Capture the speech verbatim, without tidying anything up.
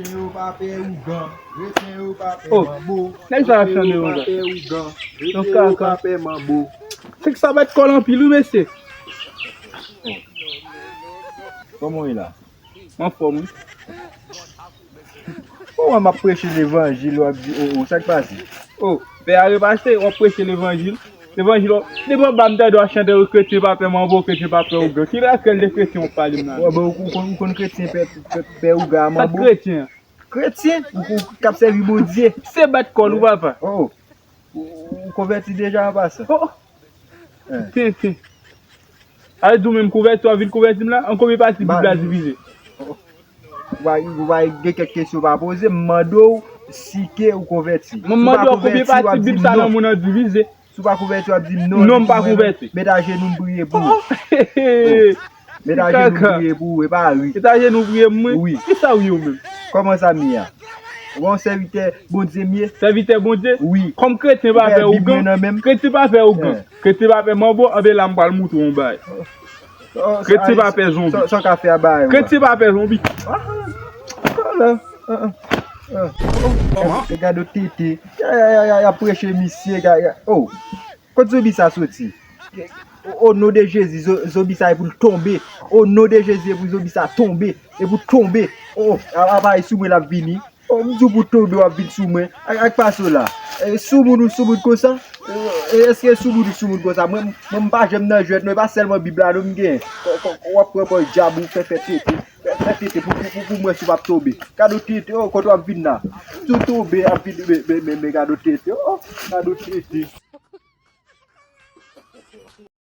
Kretyen yo pa pè ougan, kretyen yo pa pè manbo. Oh, nèg sa ap chante yo la. Kretyen yo pa pè ougan, kretyen yo pa pè manbo. Se ki sa bat kòl anpil wi mesye. Kòman w ye la? Anfòm wi. Ou wè m ap preche levanjil, w ap di, o, o, sa k pase? O, pè a repase, w ap preche levanjil. Levanjil, w ap, depi anba m tande w ap chante, kretyen pa pè manbo, kretyen pa pè ougan. Ki lakèl de kretyen w ap pale m la? Wè, bon, ou konn, ou konn kretyen pè, pè, pè ougan a manbo? Sa kretyen? Kretyen, ou, ou k ap sèvi Bondye. Se bat kòl ou, papa. O, o. Ou, ou konvèti deja an pasan? O, o. Tenten. A di w menm konvèti w ap vin konvèti m la? An konbyen pati Bib la divize? Ou pa, ou pa gen kèk kesyon w pa poze, m mande w si ke ou konvèti. Mwen mande w konbyen pati Bib sa nan moun nan divize? Si w pa konvèti, w ap di m non. Non, m pa konvèti. Met ajenou m priye pou ou. Met ajenou m priye pou ou, e pa ri. Met ajenou priye m, mwen? Wi. Kisa w ye w menm? Kòman sa m ye a? Ou pa yon sèvitè Bondye m ye? Sèvitè Bondye? Wi. Kòm kretyen pa pè ougan, kretyen pa pè ougan, kretyen pa pè manbo, anben la m pral moutre w yon bagay. Kretyen pa pè zonbi. Sa w ka fè a bagay ou a? Kretyen pa pè zonbi. E gade w tete. Y ap preche misye. O. Kot zonbi sa soti? O non de Jezi, zo-, zonbi sa e pou l tonbe. O non de Jezi, e pou zonbi sa tonbe. E pou tonbe. O, a, apa e sou mwen l ap vini. O, m di w pou tonbe, w ap vin sou mwen. Ak, ak pa sou la. E, soumoun ou soumoun konsa? E, e, èske soumoun ou soumoun konsa? Mwen, mwen m pa janm nan jwèt non, e pa sèlman Bib la non m genyen. Kò, kò, kò, w ap pran kò dyab ou fè fè tete. Fè, fè tete pou, pou, pou, pou mwen si w p ap tonbe. Gade w tete, o, kote w ap vin la. M di w tonbe, ap vin, men, men, men, men gade w tete, o, gade w tete.